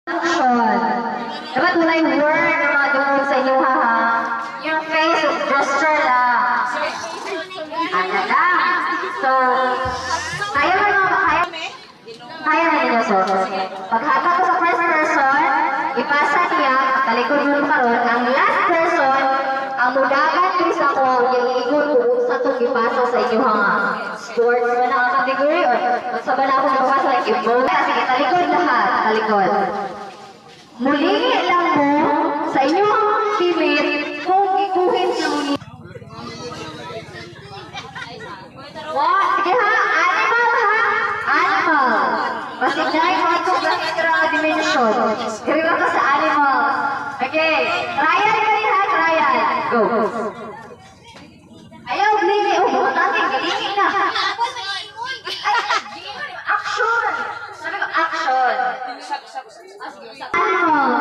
Action. Dapat walay word na madungog sa inyo ha ha. Yung face gesture lang. Ano lang. So, kaya ba mga kaya? Kaya na ninyo, so. Paghatag ko sa first person, ipasa niya, talikod mo karon ang last person, ang mudagan diri sa ako, yung ingon kung unsa tong gipasa sa inyo ha. Sports ba na ang category or unsa ba na akong gipasa, like i-vote? Sige, talikod lahat, talikod. Mulingi lang mo sa inyong teammate kung ikuhin sa muli. Wa, sige ha, animal ha, animal. Basignay mo itong nga dimension. Diri lang ka sa animals. Okay, trial ka rin ha, trial. Go. Ayaw, lingi. Oh, mga tating, galingi na. Ay, action! Sabi ko, action. Animal.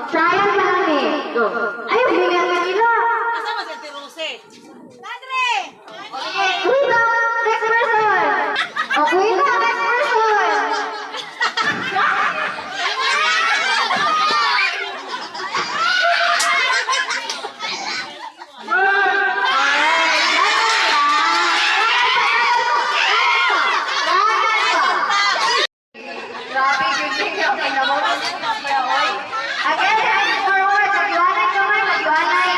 Trial ka lang eh. Go. Ayaw, lingi ang kanila. Kasama si Ate Rose. Padre! Okay, kuya, next person. O, kuya, next person. Grabe, yun yung kinamot. Again, hands forward. Mag-iwanay kamay, mag-iwanay.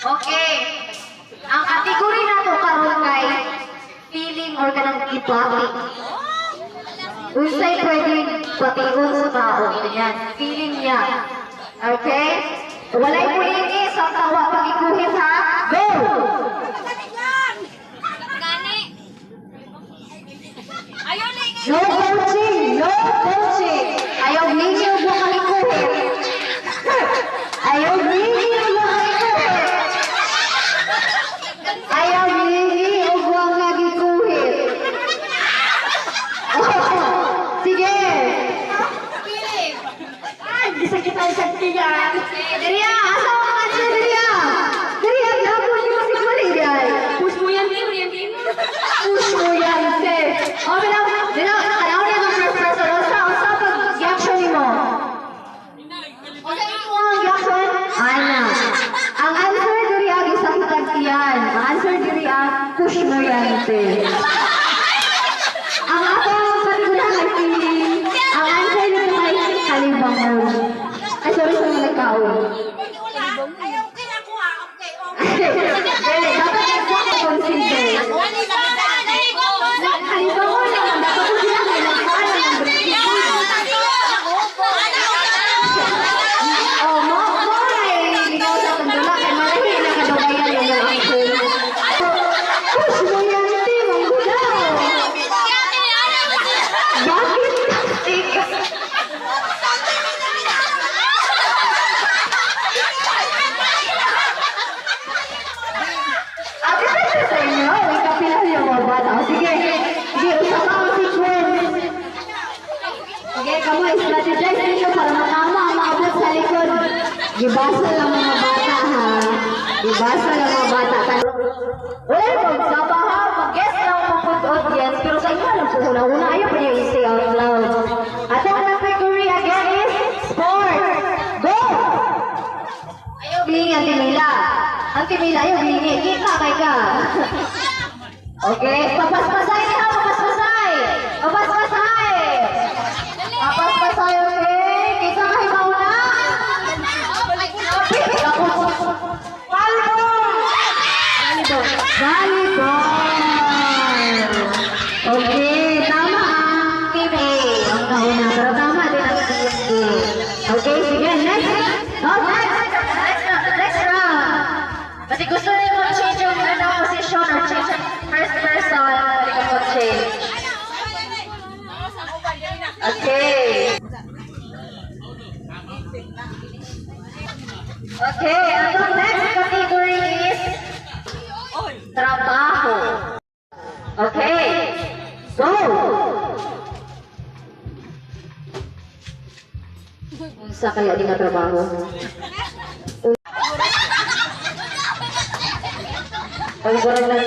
Okay. Ang category nato karon kay feeling or kanang ipati. Unsay pwedeng patingon sa tao. Ganyan. Feeling niya. Okay? Walay pulingi sa tawa pagikuhit ha. Go! Gani! Ayaw na. No coaching! No coaching! Ayaw lingi ug wa kahikuhit. Ayaw lingi ug wa kahikuhit. Ayaw lingi ug wa nagikuhit. Oh, sige! Ay, bisa kita isang tiyan. Diriya, asa ang answer diriya? Diriya, gihapon niyo kasi mali diay. Push mo yan, Tim. Yan, Tim. Push mo yan, te. Oh, bilang, bilang, kanaw niya ang first person. Unsa, unsa pag reaction nimo? Ang reaction? Ana. Ang answer diri ang isang tagtiyan. Ang answer diri ang push mo yan, te. Ang ako ang kategorya kay feeling. Ang answer dito kay kalibangon. Ay, sorry sa mga nagkaon. Ayaw, okay ako ah. Okay, okay. Dili, dapat exact consider. Kalibangon naman, dapat ko sila kay nagkaan ng Oh, mo mo ay ligaw sa tandula kay malahi na kadugayan yung mga action. Push mo yan, te, manggudaw. Bakit? Tika. Ate, pwede sa inyo. Ikapila yung mga bata. O, sige. Sige, usa pa ang sequence. Sige, kamo, strategize ninyo para matama ang maabot sa likod. Gibasa lang mga bata, ha? Gibasa lang mga bata. Wala yung magsaba, ha? Mag-guess lang ang mga audience. Pero sa inyo, alam ko, una-una, ayaw pa niyo i-say out loud. At ang category again is sports. Go! Ayaw bingi ang Timila. Ang Timila, ayaw bingi. Kita kay ka. Okay, papaspasay ha, papaspasay. Papaspasay. Papaspasay, okay? Kita kayo mauna? Volleyball! Volleyball! Okay, tama ang team A. Ang nauna, pero tama din ang team B. Okay, sige, next. Oh, next. Next, next round. Kasi gusto niyo mag-change yung ano, position or change yung first person, pwede ka mag-change. Okay. Okay, ang next category is trabaho. Okay, go! Unsa kaya di nga trabaho? Ay, parang lang.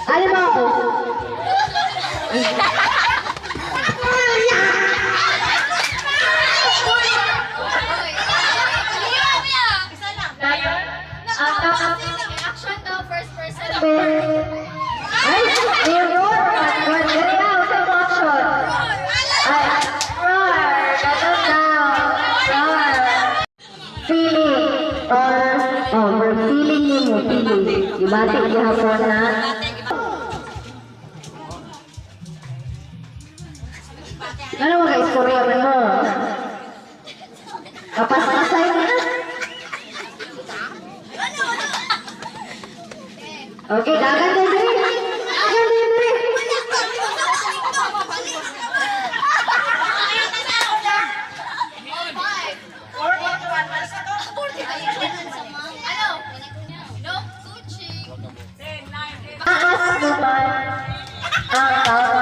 Ano ba? Action daw, first person. Ay, error! Dali na, sa action. Ay, roar! Ganun daw. Roar. Feeling or, oh, or feeling nimo, feeling. Ibati gihapon na. Ano mga istorya man mo? Kapaspasay mo na. Okay, dagan din diri. Dagan din diri. Ano? No coaching. Taas naman ang